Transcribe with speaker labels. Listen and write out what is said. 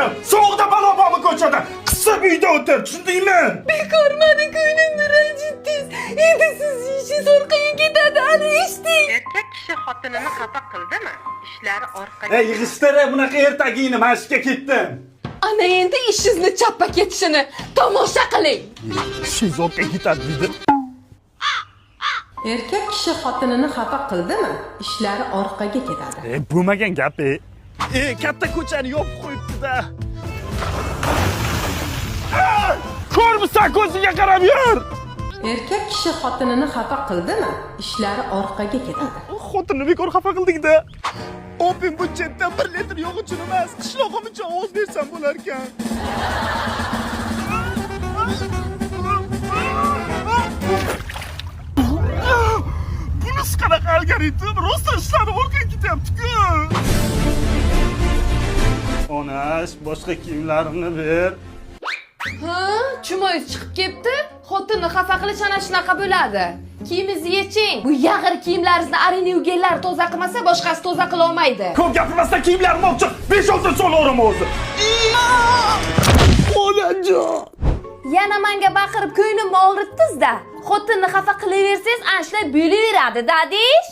Speaker 1: O'g'lim, sovuqda balo bormi ko'chada? Qisib uyda o'tir, tushundingmi?
Speaker 2: Bekor mani ko'nglimni ranjitdingiz. Endi siz ishingiz orqaga ketadi, ana eshiting.
Speaker 3: Erkak kishi xotinini xafa qildimi, ishlari orqaga
Speaker 1: Ey, yig'ishtir bunaqa ertagingni, men ishga ketdim.
Speaker 2: Ana endi ishingizni chappa ketishini tomosha qiling.
Speaker 1: Ishingiz orqaga ketadi dedi.
Speaker 3: Erkak kishi xotinini xafa qildimi, ishlari orqaga ketadi.
Speaker 1: E, bo'lmagan gap e. E, katta ko'chani yopib qo'yibdi-da. Ko'rmisan, ko'ziga qarab yur.
Speaker 3: Erkak kishi xotinini xafa qildimi, ishlari orqaga ketadi.
Speaker 1: Xotinni bekor xafa qilding-da. Opin bu chetdan 1 litr yog' uchun emas, qishlog'im uchun ovoz bersam bo'larkan. Bunisi qanaqa algoritm? Rostdan ishlari orqaga ketyapti-ku. Onash, boshqa kiyimlarimni ber.
Speaker 2: Ha, chumoyingiz chiqib ketdi. Xotinni xafa qilish ana shunaqa bo'ladi. Kiyimingizni yeching. Bu yag'ir kiyimlaringizni arini yuvganlar toza qilmasa, boshqasi toza qila olmaydi.
Speaker 1: Ko'p gapirmasdan kiyimlarimni olib chiq. 5-6 solaveraman o'zi. Onajon.
Speaker 2: Yana menga baqirib ko'nglimni og'ritdingiz-da. Xotinni xafa qilaversangiz, ana shunday bo'laveradi, dadish.